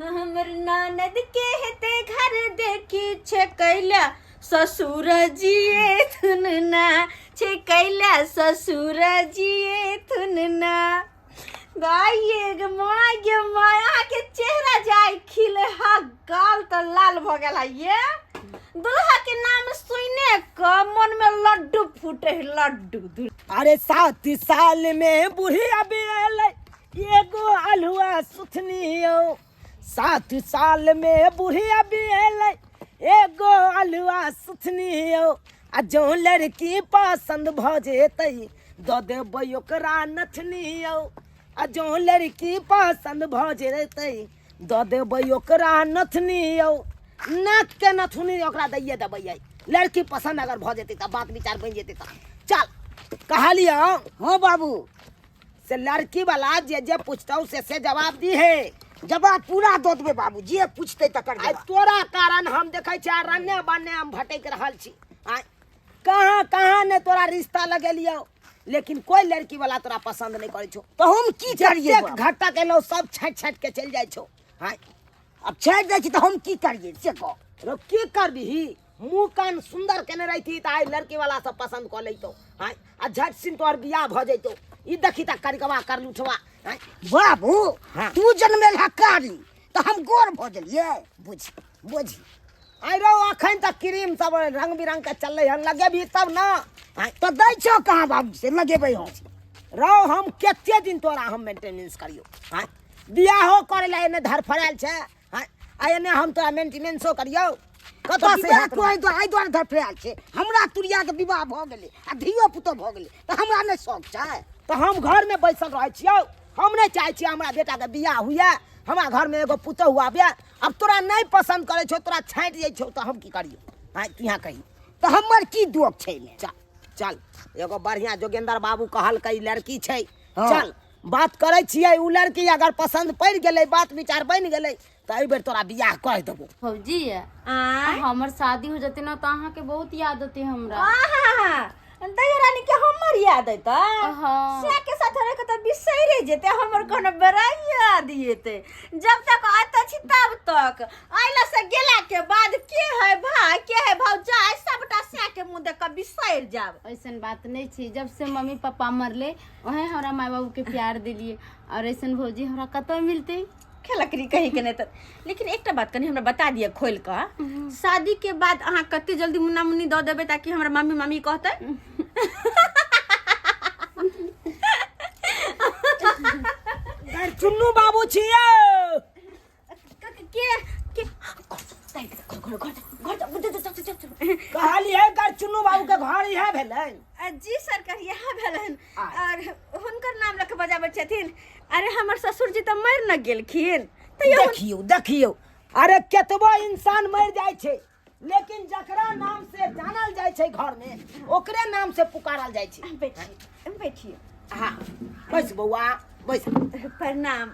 हमर ननद के हेते घर देखी छे कैला ससुर जिए थुन ना छे कैला ससुर जिए थुन ना। गाय गे माय गे माय, अहाँके चेहरा जाय खिले हा, गाल तऽ लाल भऽ गेल है। ये दुल्हा के नाम सुने क मन में लड्डू फूटे है, लड्डू। अरे 7 साल में बुढ़िया बियल एगो अल्हुआ सुथनियो, 7 साल में बुढ़िया बियल एगो अल्हुआ सुथनियो, आ जो लड़की पसंद भ जेतै दऽ देबै ओकरा नथनियो, आ जो लड़की पसंद भ जेतै दऽ देबै ओकरा नथनियो। नाक के नथुनी ओकरा दैये देबै, लड़की पसंद अगर भ जेतै तऽ बात विचार बनि जेतै तऽ चल। कहलियौ हाँ बाबू से लड़की वाला जे जे पूछतौ से से जवाब दी है। जवाब पूरा दऽ देबै बाबू, जे पूछतै तकर आइ जवाब। तोरा कारण हम देखै छी रन्ने बन्ने हम भटकि रहल छी। आइ कहाँ कहाँ ने तोरा रिश्ता लगेलियौ, लेकिन कोई लड़की वाला तोरा पसंद नहीं करै छौ। तऽ हम की करियै? जतेक घाटा केलौ सब छाँटि छाँटि के चलि जाइ छौ। आइ अब छाँटि जाइ छी तऽ हम की करियै से कह। रो की करबिही, मुँह कान सुंदर केने रहिती तऽ आइ लड़की वाला सब पसंद कऽ लैतौ। आइ आ झट सिन तोहर बियाह भऽ जैतौ। ई देखी तऽ करिकवा करलुठवा। आइ बाबू हाँ। तू जनमेल है कारी तऽ हम गोर भऽ गेलियै, बुझ बुझ। आइ रौ अखन तक क्रीम सब रंग बिरंग के चललै हन, लगेबही तब ना। आइ तऽ दै छौ कहाँ बाबू से लगेबै हम। रौ हम कते दिन तोरा हम मेंटेनेंस करियौ। आइ बियाहो करे ला एने धरफड़ायल छै, आइ आ एने हम तोरा मेंटेनेंसो करियौ। कतऽ से विवाह हैत? तो एहि दुआरे धरफड़ायल छै, हमरा तुरिया के विवाह भऽ गेलै आ धियो पुतो भऽ गेलै तऽ हमरा नहि शौक छै। तऽ हम घरमे बैसल रहै छियौ, हम नहि चाहै छियै हमरा बेटाके बियाह हुए, हमरा घरमे एगो पुतोहु आबे। अब तोरा नहि पसंद करै छौ, तोरा छाँटि जाइ छौ तऽ हम की करियौ? आँय तू यहाँ कही तऽ हमर की दोख छै एहिमे? चल चल एगो बढ़िया जोगेंद्र बाबू कहलकै लड़की छै, हाँ। चल बात करै छियै। उ लड़की अगर पसंद पड़ि गेलै, बात विचार बनि गेलै तऽ एहि बेर तोरा बियाह कह देबो। भौजी आँय? हमर शादी हो जते ना तऽ अहाँके बहुत याद अते हमरा। आहा, दैया रानी के हमर याद अयतै? हाँ। से के साथ रह के तऽ बिसरे जेतै, हमर कोनो बड़ा याद एतै। जब तक अतऽ छी तब तक, अयला से गेला के बाद के है भाई के है भौजाई सबटा से के मुँह देख के बिसरि जाब। ऐसन बात नहीं छै, जब से मम्मी पापा मरले वहीं हमरा माय बाबू के प्यार दिलिए, और ऐसन भौजी हमरा कतऽ मिलते? खेलकरी कहीं के नहीं। तऽ लेकिन एकटा बात कनि हमरा बता दिअ खोलि कऽ, शादी के बाद अहाँ कते जल्दी मुन्ना मुन्नी दऽ देबै ताकि हमरा मम्मी मम्मी कहतै? चुन्नू बाबू छियै। के के घर घर कहलियै गर चुन्नू बाबू के घर इएह भेलै? जी सरकार इएह भेलनि, और हुनकर नाम लऽ कऽ बजाबै छथिन। अरे हमर ससुर जी तऽ मरि न गेलखिन तैयो देखियौ देखियौ, अरे केतबो इंसान मरि जाइ छै लेकिन जकरा नाम से जानल जाइ छै घर में ओकरे नाम से पुकारल जाइ छै। बैठिए बैठिए। हाँ बैस बौआ बैस। प्रणाम।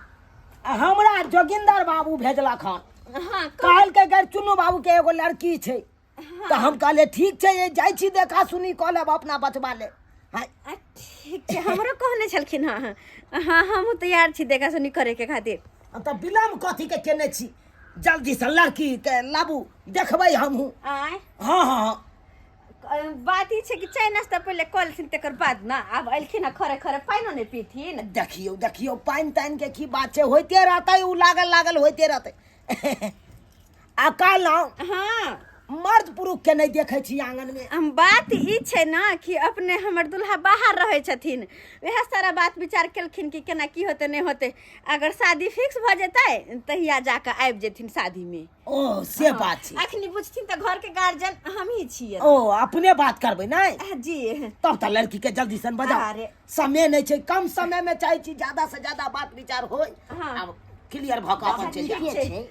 हमरा जोगिंदर बाबू भेजलक हन। हाँ। कहलकै गर चुन्नू बाबू के एगो लड़की छै, तऽ हम कहलियै ठीक छै जाइ छी देखा सुनी कऽ लेब अपना बचबा ले। हाँ ठीक छै, हमरो कहने छलखिन। हँ हँ हमहूँ तैयार छी देखा सुनी करैके खातिर। तऽ विलम्ब कथी के केने छी, जल्दी से लड़की के लाबू देखबै हमहूँ। आँय? हाँ हाँ हाँ। बात ई छै कि चाय नाश्ता पहिले कऽ लेथिन तकर बाद ना। आब एलखिन हँ खरे खरे पानिओ नहि पीथिन। देखियौ देखियौ, पानि तानि के की बात छै, होइते रहतै ओ, लागल लागल होइते रहतै। आ कहलहुँ हाँ मर्द पुरुष के नहीं देखै छी आंगन में। हम बात ई छै ना कि अपने हमर दुल्हा बाहर रहै छथिन, वएह सारा बात विचार केलखिन कि केना की होतै नहि होतै। अगर शादी फिक्स भऽ जेतै तहिया जाकऽ आबि जेथिन शादी में। ओ से बात छै। अखनी बुझथिन तऽ घर के गार्जियन हमही छियै। ओ अपने बात करबै नै? जी। तब तऽ लड़की के जल्दी सन बजाओ। अरे। समय नहि छै, कम समय में चाहै छी ज्यादा से ज्यादा बात विचार होय। हाँ। आब क्लियर भऽ कऽ अपन चलि ठीक जायब। छै।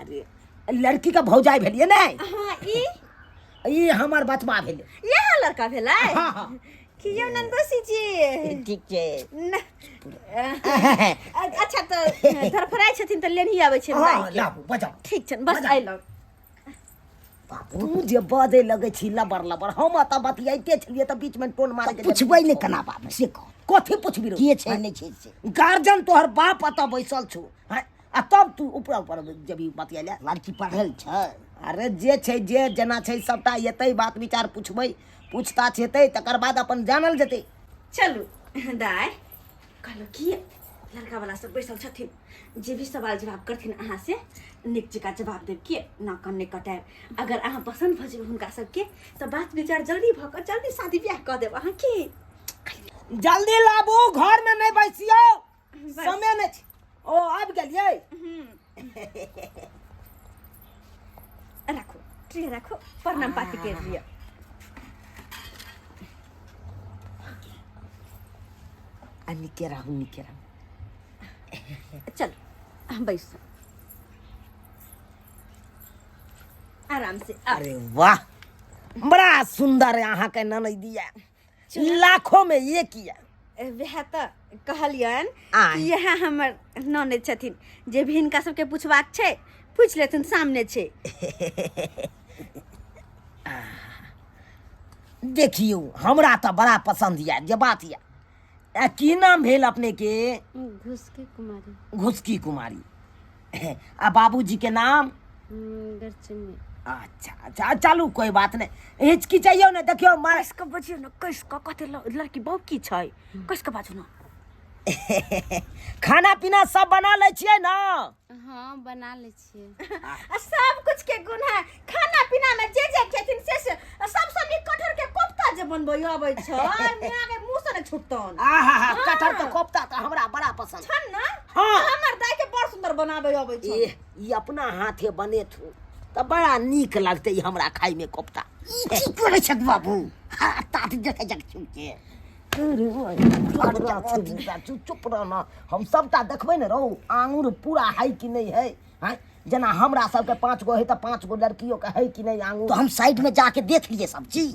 अरे लड़की के भौजाई भेलियै नै? हाँ ई हमर बचबा भेलै। इएह लड़का भेलै? हाँ, हाँ। की यौ नंदोसी जी? ठीक छै। अच्छा तऽ धरफड़ाइ छथिन तऽ लेनही आबै छै। हाँ लाबू बजाउ। ठीक छै बस अयलहुँ। तू जे बजै लगै छी लबर लबर, हम एतऽ बतियाइते छलियै तऽ बीचमे टोन मारै के पुछबै नहि केना बाबू से कह। कथी पुछबी रो? के छै नहि छै से? गार्जियन तोहर बाप एतऽ बैसल छौ। हैं? आ तब तू ऊपर ऊपर जबी बतियाले। लड़की पढ़ल छै? अरे जे छै जे जेना छै सबटा एतै, बात विचार पुछबै, पूछताछ हेतै, तकर बाद अपन जानल जेतै। चलू दाय, कहलहुँ कि लड़का वाला सब बैसल छथिन, जे भी सवाल जवाब करथिन अहाँ से नीक जकाँ जवाब देब कि ना कन नहि कटायब। अगर अहाँ पसन्द भऽ जेबै हुनका सबके तऽ बात विचार जल्दी भऽ कऽ जल्दी शादी बियाह कऽ देब अहाँ की। जल्दी लाबू, घर में नहीं बैसियो, समय नहीं छै। ओ आबि गेलियै। राखू ट्रे राखू, प्रणाम पाती कर लिअ। आ निके रहू, निके रहू। चल बैस आराम से। अरे वाह, बड़ा सुंदर है अहाँके ननैद यऽ, लाखों में एक यऽ। वएह तऽ कहलियनि आय। कि इएह हमर ननैद छथिन, जे भी हिनका सबके पुछबाक छै पूछि लेथुन, सामने छै। देखियौ, हमरा तऽ बड़ा पसन्द यऽ जे बात यऽ। आ की नाम भेल अपने के? घुसकी कुमारी। घुसकी कुमारी। आ बाबूजी के नाम? गरचुन्नी। अच्छा अच्छा, चलू कोई बात नहीं, हिचकिचैयो ने, देखियौ मार कस कऽ बजियौ ने, कस कऽ, कते लड़की बौकी छै, कस कऽ बाजू ने। खाना पीना सब बना लै छियै ने? हाँ, बना लै छियै। आ सब कुछ के गुण है खाना पीना में, जे जे खेथिन से से सबसँ नीक कटहर के कोफ्ता जे बनबै अबै छै, मियाँ के मुँह से नहि छुटतन। आहा हा, कटहर के कोफ्ता तऽ हमरा बड़ा पसंद छन ने? हाँ। हमर दाई के बड़ सुंदर बनाबै अबै छै। ए ई अपना हाथे बनेथु तऽ बड़ा नीक लगतै हमरा खाय में कोफ्ता। ई की करै छक बाबू? हाँ, तात देखै छक छुके। चुप रह ना, हम सबटा देखबै ने रौ, आंगुर पूरा है कि नहीं है। हैं, जेना हमरा सबके 5 गो है तऽ 5 गो लड़कियों के है कि नहीं आंगुर। तो हम साइड में जाके देख लिए सब चीज।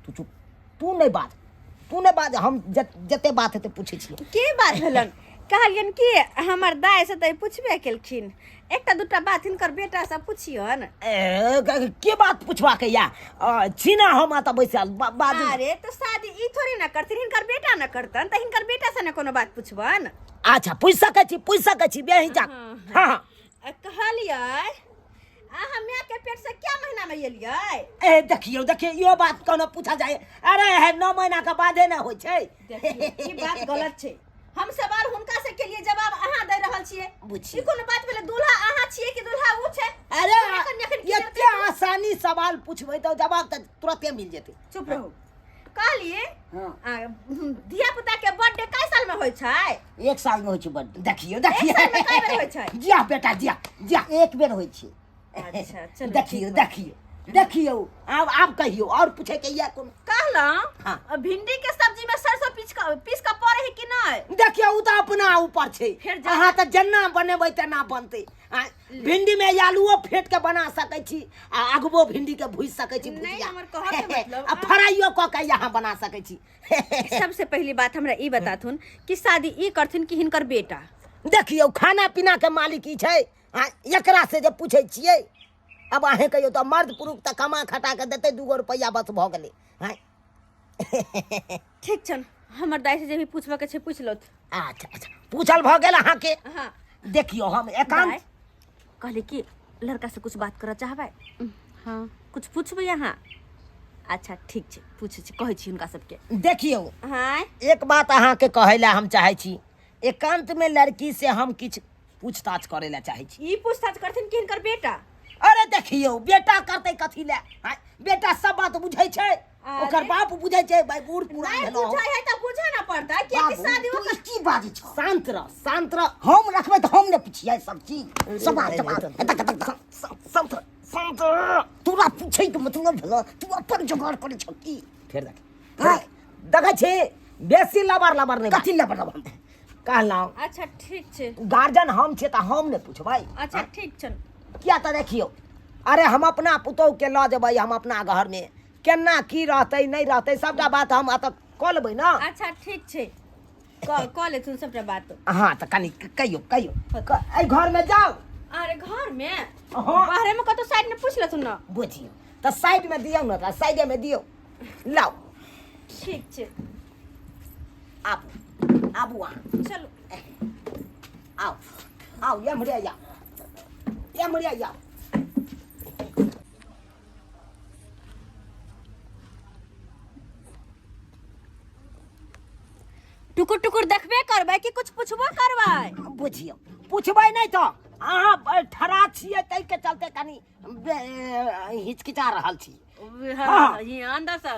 तू चुप, तू नहीं बाज, तू नहीं बाज, हम जते बात हेतै पूछै छियै। की बात भेलन? कहलियन कि हमर दाय से तऽ पुछबे केलखिन, एकटा दूटा बात हिनकर बेटा से पुछियन। ए, के बात पूछबा के या? छीना हम एतऽ बैसल, बाजू। अरे तो शादी ई थोड़ी ना करथिन, हिनकर बेटा ना करतन, तऽ हिनकर बेटा से ने कोनो बात पुछबन। अच्छा पूछ सकै छी, पूछ सकै छी, बेहिचक। हाँ। हाँ, हाँ। कहलियै अहाँ माय के पेट से क्या महीना में एलियै? ए देखियौ, देखियौ, इहो बात कोनो पूछल जाय? अरे हे 9 महीना के बादे ने होइ छै। देखियौ, ई बात गलत छै। हम सवाल हुनका से केलिए, जवाब अहाँ दे रहल छियै। बुझियौ। ई कोनो बात भेलै? दूल्हा अहाँ छियै कि दूल्हा उ छै? अरे एखन एखन की एते आसानी सवाल पूछबै तऽ जवाब तऽ तुरते मिल जेतै। चुप रहू। कहलिए हाँ। धिया पुता के बर्थडे कै साल में होइ छै? 1 साल में होइ छै बर्थडे। देखियौ, देखियौ। एक साल में कै बेर होइ छै? जिया बेटा, जिया, जिया। 1 बेर होइ छै। अच्छा चलू, देखियौ, ठीक बा। देखियौ, देखियौ, आब आब कहियौ और पूछे के या कोनो? कहलहुँ हाँ। भिंडी के सब्जी में सरसों पीस कऽ पड़े है कि नहीं? देखियौ, उ तऽ अपना ऊपर छै। फेर जा- अहाँ तऽ जेना बनेबै तेना बनतै। आ भिंडी में आलूओ फेंट के बना सकै छी आ अगबो भिंडी के भूजि सकै छी नहीं, भुजिया। हमर कहऽ के मतलब- आ फ्राइयो कऽ के अहाँ बना सकै छी। सबसे पहली बात हमरा ई बताथुन कि शादी ई करथिन कि हिनकर बेटा? देखियौ, खाना पीना के मालिक ई छै, आ एकरा से जे पूछै छियै। अब अहें कहियौ तऽ मर्द पुरुष तऽ कमा खटा के देतै 2 गो रुपैआ, बस भऽ गेलै। आँय? ठीक छन, हमर दाई से जे भी पूछबऽ के छै पूछ लौथ। अच्छा अच्छा, पूछल भऽ गेल अहाँके? हाँ। देखियौ, हम एकांत दाई, कहली कि लड़का से कुछ बात करऽ चाहबै? हाँ। कुछ पूछबै अहाँ? अच्छा ठीक छै, पूछै छी, कहै छी हुनका सबके। देखियौ, हाँ। एक बात अहाँके कहै लए हम चाहै छी, एकांत में लड़की से हम किछु पूछताछ करै लए चाहै छी। ई पूछताछ करथिन कि हिनकर बेटा? अरे देखियौ, बेटा करतै कथी लए? आँय, बेटा सब बात बुझै छै, अरे। ओकर बाप बुझै छै भाई, बूढ़ पुरान नहीं भेलहुँ। बुझै है तऽ बुझै ना पड़तै, कियाकि बाबू, शादी तू ओकर ई की बाजै छौ? शांत रह, शांत रह। हम रखबै तऽ हम ने पुछियै सब चीज, सवाल जवाब। तक तक तक। शांत रह, शांत रह। तोरा पूछै के मतलब भेलौ, तू अपन जोगाड़ करै छौ की? फेर देख, फेर देख। देखै छी, बेसी लबर लबर नहि। कथी लबर लबर? कहलहुँ। अच्छा ठीक छै। गार्जियन हम छियै तऽ हम ने पुछबै? अच्छा ठीक छन। किया तऽ देखियौ, अरे हम अपना पुतोहु के लऽ जेबै, हम अपना घरमे केना की रहतै नहि रहतै सबटा बात हम एतऽ कऽ लेबै ने। अच्छा ठीक छै, कऽ लेथुन सबटा बात। हाँ तऽ कनि कहियौ, कहियौ, एहि घरमे जाउ। अरे घर में? हाँ। बाहरे में कतौ साइड में पूछ लेथुन ना। बुझियौ तऽ साइडमे दियौ ने, तऽ साइडेमे दियौ, लाउ। ठीक छै। आबू, आबू अहाँ। चलू। आउ। आउ एम्हरे आउ, एम्हरे आउ। टुकुर टुकुर देखबे करबै कि कुछ पुछबो करबै? बुझियौ, पुछबै नहि तऽ अहाँ ठड़ा छियै, ताहिके चलते कनि हिचकिचा रहल छी। हाँ, ई अंदर से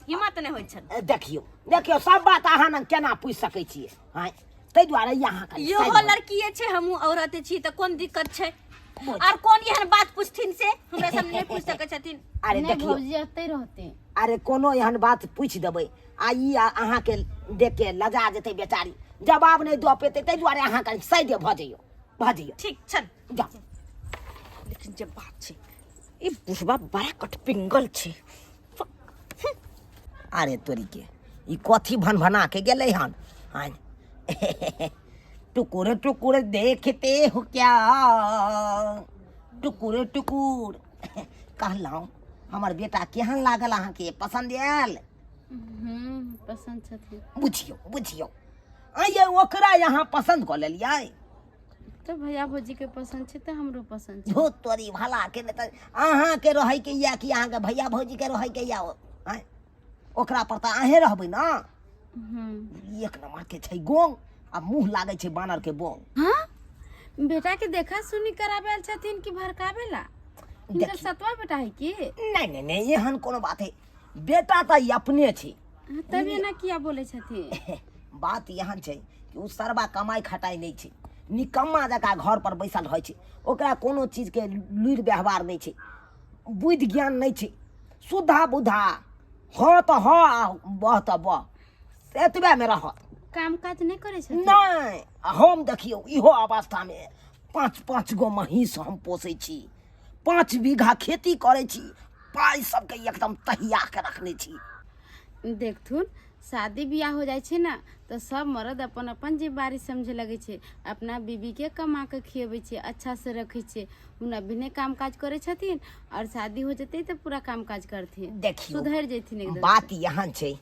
हिम्मत नहि होइ छल। देखियौ देखियौ, सब बात अहाँ लग केना पूछि सकै छियै? आँय, ताहि दुआरे ई अहाँ कनि इहो साइड भऽ लड़कीए छै, हमहूँ औरत छी, तऽ कोन दिक्कत छै? आर कोन एहन बात पूछथिन से हमरा सब नहि पूछ सकै छथिन। अरे नहि देखियौ, भौजी एतै रहते। अरे कोनो एहन बात पूछि देबै आ ई अहाँके देख के लजा जेतै बेचारी, जवाब नहि दऽ पेतै, ताहि दुआरे अहाँ कनि साइडे भऽ जइयौ, भऽ जइयौ। ठीक छल। जाउ। लेकिन जे बात छै, ई बुढ़वा बड़ा कटपिंगल छै। अरे तोरी के, ई कथी भन भना के गेलै हन? आँय, टुकुर टुकुर देखते हो क्या, टुकुर टुकुर। कहलहुँ, हमर बेटा केहन लागल अहाँके? पसन्द आयल? पसन्द छथिन। बुझियौ बुझियौ, आइए ओकरा यहाँ पसन्द कऽ लेलियै। तऽ भैया भौजी के पसन्द छै तऽ हमरो पसन्द छै। झूठ तोरी भला के, नहि तऽ अहाँके रहैके यऽ कि अहाँके भैया भौजीके रहैके यऽ? आँय, ओकरा पर तऽ अहें रहबै ने। एक नंबर के छै गोंग आ मुँह लागै छै बानर के बोंग। हाँ, बेटा के देखा सुनी कराबे आयल छथिन कि भड़काबे ला? हिनकर देखियौ। सतवा बेटा है की? नहि नहि नहि, एहन कोनो बात है, बेटा तऽ ई अपने छै। हाँ, तब एना किया बोले छथिन? बात एहन छै कि ओ सरबा कमाइ खटाइ नहि छै, निकम्मा जकाँ घर पर बैसल रहै छै। ओकरा कोनो चीजके लुरि व्यवहार नहि छै, बुद्धि ज्ञान नहि छै, सुधा बुधा, हँ तऽ हँ आ बह तऽ बह, एतबेमे रहत। काम काज नहि करै छथिन? नहि। आ हम देखियौ, इहो अवस्थामे पाँच पाँच गो महींस हम पोसै छी, 5 बीघा खेती करै छी, पाइ सबके एकदम तहिया के रखने छी। देखथुन, शादी बियाह हो जाइ छै ने तऽ सब मर्द अपन अपन जिम्मेवारी समझे लगै छै, अपना बीबी के कमा के खियबै छै, अच्छा से रखै छै। हुन अभी नहि काम काज करै छथिन और शादी हो जेतै तऽ पूरा काम काज करथिन। देखियौ, सुधरि जेथिन एकदम। बात एहन छै,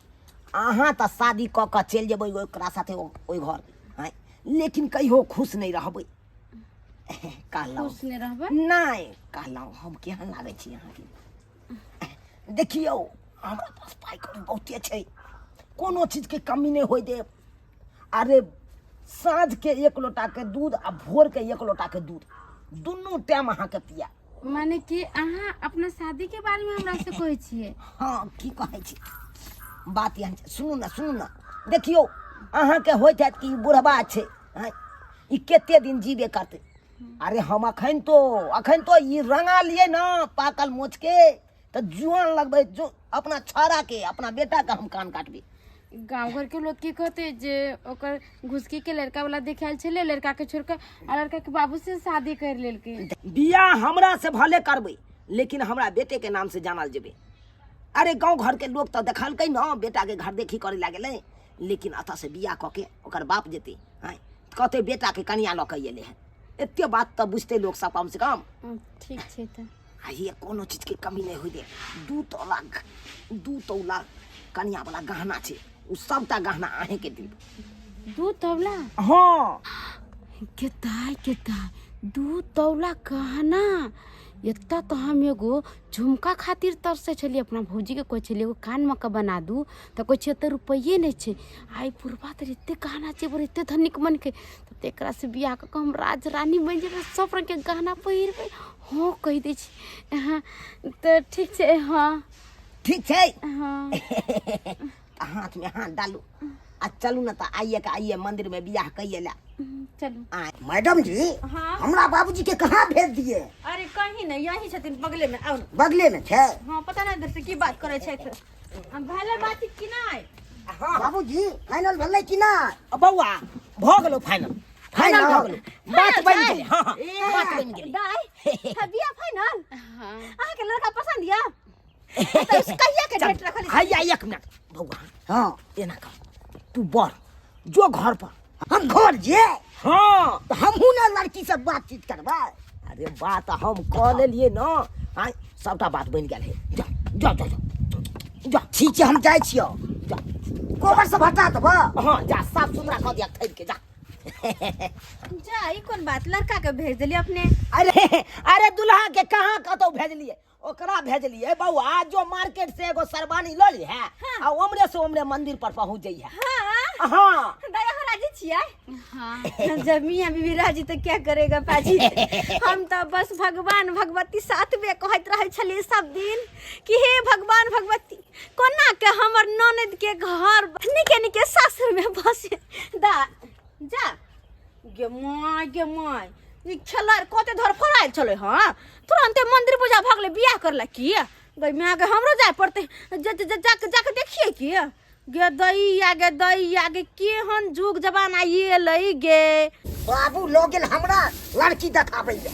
अहाँ तऽ शादी कऽ कऽ चलि जेबै ओकरा साथे ओहि घर, आँय, लेकिन कहियो खुश नहि रहबै। कहलहुँ, खुश नहि रहबै? नहि, कहलहुँ हम केहन लागै छी अहाँके? देखियौ, हमरा पास पाइ कौड़ी बहुते छै, कोनो चीजके कमी नहि होइ देब। अरे साँझके एक लोटाके दूध आ भोरके एक लोटाके दूध, दुनू टाइम अहाँके पिया। माने कि अहाँ अपना शादी के बारे में हमरा से कहै छियै? हँ, की कहै छी, बात एहन छै, सुनू ने, सुनू ने। देखियौ, अहाँके होइत हैत कि ई बुढ़बा छै, आँय, ई कते दिन जीबे करतै। अरे हम अखन तो ई रंगा लिए ने पाकल मोछके तऽ जुआन लगबै, जो अपना छाड़ाके, अपना बेटाके हम कान काटबै। गाँव घर के लोग की कहते जे ओकर घुसकी के लड़का वाला देखे आयल छलै, लड़का के छोड़ के आ लड़का के बाबू से शादी कर लेलकै। बियाह हमरा से भले करबै, लेकिन हमरा बेटे के नाम से जानल जेबै। अरे गाँव घर के लोग तऽ देखलकै ने, बेटा के घर देखी करे लागलै, लेकिन एतऽ से बियाह कऽ के ओकर बाप जेतै, आँय, कहतै बेटा के कनिया लऽ के एलै हँ। एते बात तऽ बुझतै लोक सब कम से कम। ठीक छै तऽ। आ ये कोनो चीजके कमी नहि होइ दे। 2 तोला, 2 तोला कनिया वाला गहना छै, ओ सबटा गहना अहेंके देब। 2 तौला? हँ। केताय केताय, 2 तौला गहना! एतऽ तऽ हम एगो झुमका खातिर तरसै छलियै। अपना भौजीके कहै छलियै एगो कानमे के बना दू, तऽ कहै छै एते रुपैए नहि छै। आ ई बुढ़बा तऽ एते गहना छै, बड़ एते धनिक मनके, तब तऽ एकरासँ बियाह कऽ कऽ हम राज रानी बनि जेबै, सब रङ्गके गहना पहिरबै। हँ, कहि दै छी। हँ, तऽ ठीक छै, हँ। ठीक छै। हँ। तऽ हाथमे हाथ डालू आ चलू ने तऽ आइए के आइए मंदिरमे बियाह कैये ला। चलू। आय। मैडम जी। हाँ। हमरा बाबूजी के कहाँ भेज दिए? अरे कहीं नहीं, यही छथिन बगले में, आउ ने। बगले में छै? हाँ, पता नहीं इधर से की बात करे छथि। हम भेलै बातचीत की नहि? बाबूजी, फाइनल भेलै कि ना? बौआ, भऽ गेलौ फाइनल, फाइनल भऽ गेलौ, बात बनि गेलै। हँ हँ, बात बनि गेलै। दाइ, हाँ, बियाह फाइनल? हाँ। अहाँके लड़का पसंद यऽ? तऽ कहिया के डेट रखल? हैया, एक मिनट बौआ। हाँ। एना कर, तू बढ़ जो घर पर। हम घर जे? हाँ। तऽ हमहूँ ने लड़की से बातचीत करबै। अरे बात हम कऽ लेलियै ने, आँय, सबटा बात बनि गेल है। जा जा जा जा जा। ठीक छै, हम जाइ छियौ। जा। गोबर सब हटा देबऽ। हाँ, जा, साफ सुथरा कऽ दिया थैर के, जा। जा ई कोन बात लड़का के भेज देली अपने अरे अरे दुल्हा के कहाँ कतौ भेजलिए ओकरा भेजलिए बौआ जो मार्केट से एगो सरबानी लऽ ली है आ ओमरे से ओमरे मंदिर पर पहुंच जइहे। हाँ। हाँ। दादा हम राजी छियै? हाँ। जब मियाँ बीबी राजी तो क्या करेगा पाजी। हम तो बस भगवान भगवती साथ में कहत रहे छलिए सब दिन कि हे भगवान भगवती कोना के हमर ननद के घर निके निके सासुर में बसे। दा जा गे माय गे माय ई खेलर कते धर फरायल छलै। हाँ तुरंते मंदिर पूजा भगले बियाह करला की गई माय के हमरो जाय पड़ते जाके जाके देखिए की गे दैया गे दैया गे केहन जुग जमाना एलै गे। बाबू लऽ गेल हमरा लड़की देखाबै लए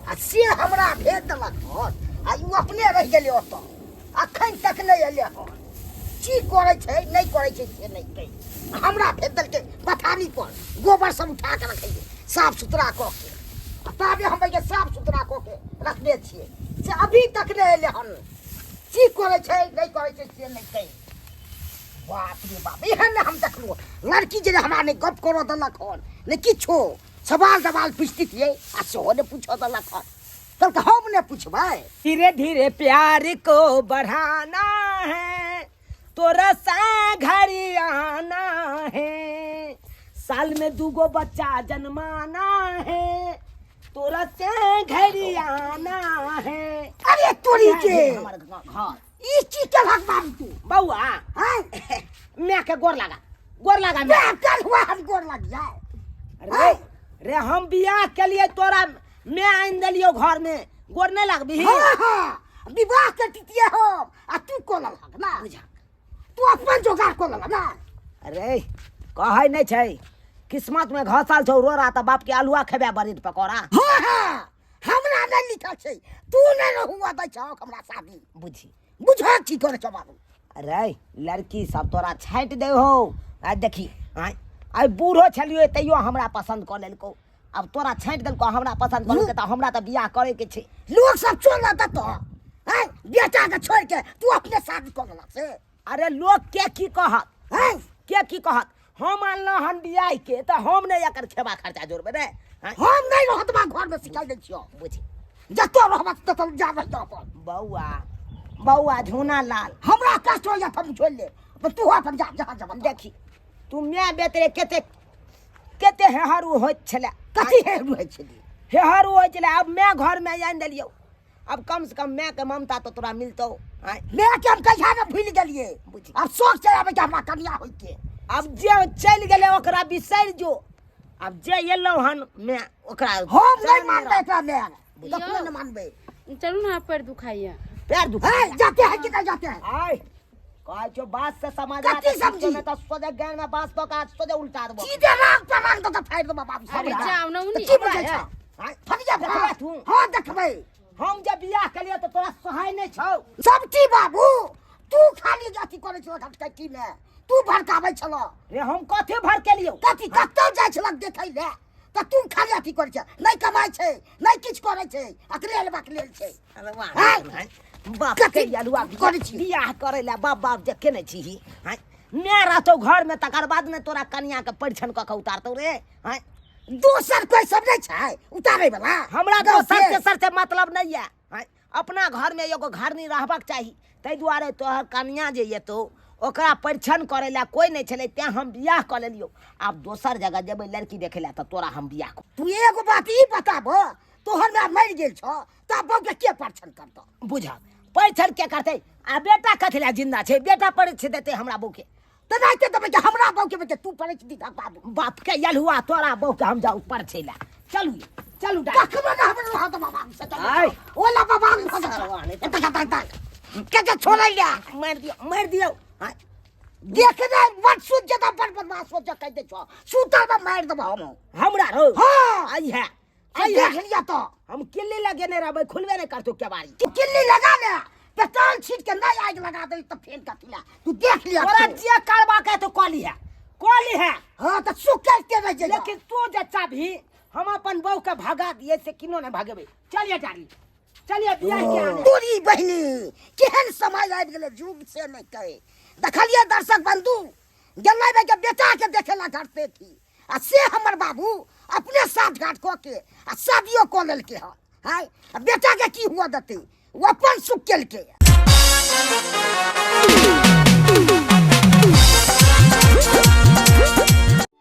आ से हमरा भेज देलक हन आ ओ अपने रहि गेलै ओतऽ, अखन तक नहि एलै हन। की करै छै नहि करै छै से नहि कहि हमरा भेज देलकै बथानी पर गोबर सब उठा के रखै साफ सुथरा कऽ के आ ताबे हम एहिके साफ सुथरा कऽ के रखने छियै से अभी तक नहि एलै हन। की करै छै नहि करै छै से नहि कहि। बाप रे बाप एहन नहि हम देखलहुँ लड़की जे हमरा नहि गप करऽ देलक हन नहि किछो सवाल जवाल पूछतियै आ सेहो नहि पूछऽ देलक हन। तब तऽ हम नहि पूछबै। धीरे धीरे प्यार को बढ़ाना है तोरा सा घर आना है साल में दूगो बच्चा जन्माना है तोरा से घर आना है। अरे तोरी के हमर घर ई की केलक बाबू तू? बौआ हैं? मैं के गोर लगा, गोर लगा मैं। मैं कल हुआ हम गोर लग जाए। अरे रे हम बियाह के लिए तोरा मैं आन देलियो घर में गोर नहीं लगबी। हाँ हाँ विवाह के तितिये हम आ तू को ललक ना बुझा तू अपन जोगाड़ को ललक ना। अरे कहै नहीं छै किस्मत में घसल छौ रोरा त बाप के आलुआ खेबे बड़ी पकौड़ा। हाँ हाँ हमरा नहीं लिखल छै तू नहीं रहुआ दै छौ हमरा शादी बुझी बुझा की करे छौ बाबू। अरे लड़की सब तोरा छाँटि दे हो आ देखी आय आइ बूढ़ो छलियो तैयो हमरा पसंद कऽ लेलको अब तोरा छाँटि देलको हमरा पसंद कऽ लेलको तऽ हमरा तऽ बियाह करे के छै। लोक सब चोर देतो हैं बेटा के छोड़ के तू अपने शादी कऽ लेलक से। अरे लोक के की कहत हैं के की कहत हम आनलहुँ हन बियाह के तऽ हम नहि एकर खेबा खर्चा जोड़बै रे। हम नहीं रहत बा घर में सिखाई दै छियौ बुझी जतो रहबा ततो जा रह अपन। बौआ बौआ झूना लाल हमरा कष्ट हो जात हम छोड़ ले अपन तू अपन जा जा जा देखी तू my बेतरे केते केते हेहरू होइत छलै। कथी हेहरू होइत छलै? हेहरू होइत छलै। अब my घर में आनि देलियौ अब कम से कम my के ममता तो तोरा मिलतौ। My के हम कहिया ने भूलि गेलियै बुझी अब शौक छै आबै के हमरा कनिया होय के। अब जे चलि गेलै ओकरा बिसरि जो अब जे एलौ हन my ओकरा हम नहीं मानबै एकरा my कखनो नहीं मानबै। चलू ना पैर दुखाइया। पैर दुखाइया। हैं, जाते हैं कि नहीं जाते हैं? आय कहै छौ बात से समझ कथी समझी? तो सोझे ज्ञान में बांस तो का सोझे उल्टा देबो। सीधे राग पर राग दो तो फाड़ देबो बाबू अरे समझ। जाओ ना उन्हीं। की बुझै छौ? आय, फरिया देखबै भात। तू? हाँ देखबै। हम जब बियाह केलियै तऽ तोरा सोहाय नहि छौ। सबटी बाबू तू खाली अथी करै छलक हटकटी में तू भड़काबै छलऽ। रे हम कथी भड़केलियौ? कथी कतौ जाइ छलक देखै लए तऽ तू खाली अथी करै छै नहि कमाइ छै नहि किछु करै छै अकलेल बकलेल छै। अरे वाह, हैं? बाप कथी के अलुआ करै छी? बियाह करै लए बाप बाप जे केने छीही। हैं? My रहतौ घर में तकर बाद ने तोरा कनिया के परिछन कऽ के उतारतौ रे। हैं? दोसर कोई सब नहीं छै उतारै वाला? हमरा गाँव दोसर से? तेसर से मतलब नहीं है। हैं? अपना घर में एगो घरनी रहबाक चाही ताहि दुआरे तोहर कनिया जे एतौ ओकरा परिछन करै लए कोई नहीं छलै तें हम बियाह कऽ लेलियौ। आब दोसर जगह जेबै लड़की देखै लए तऽ तोरा हम बियाह कऽ तू एगो बात ई बताबऽ तोहर my मरि गेल छौ तऽ बहू के के परिछन करतौ? बुझ परिछन के करतै आ बेटा कथी लए जिंदा छै? बेटा परिछ देतै हमरा बहू के। तऽ नहि तऽ देबै हमरा बहू के बेटा तू परिछ दीहक बाबू। बाप के यलहुआ तोरा बहू के हम जाउ परिछै लए। चलू चलू डाक। कखनो नहि हमरा रहत बाबा से चलू। आय। ओला बाबा भऽ गेल। सरवा नहि तक, तक, तक, तक। के के छोड़ै लए? मारि दियौ, मारि दियौ। आय। देख रे, बड़ सुत जेतौ, बड़ बदमाश हो कहि दै छौ। सुतल मे मारि देबौ हम। हमरा रौ? हाँ। आई है, से आई है। देख लिअ तऽ। हम किल्ली लगेने रहबै, खुलबे नहि करतौ केबाड़ी। तू किल्ली लगा ले, पेट्रोल छीट के नहि आगि लगा दे तऽ फेर कथी लए? तू देख लिअ तोरा तू। जे करबाक है तो कऽ लिहे, कऽ लिहे। हाँ, तऽ सुखल के रहि जइबऽ। लेकिन तू जे चाहबही हम अपन बहू के भगा दिए से किनो नहि भगेबै। चलिए डाली, चलिए बियाह के आने। तोरी बहिनी केहन समय आबि गेलै जुग से नहि कहे। देखलियै दर्शक बंधु गेलै के बेटा के देखे ला घर से थी आ से हमर बाबू अपने साथ घाट कऽ के आ शादियो कऽ लेलकै हन। आँय, आ बेटाके की हुअ देतै? ओ अपन सुख केलकै।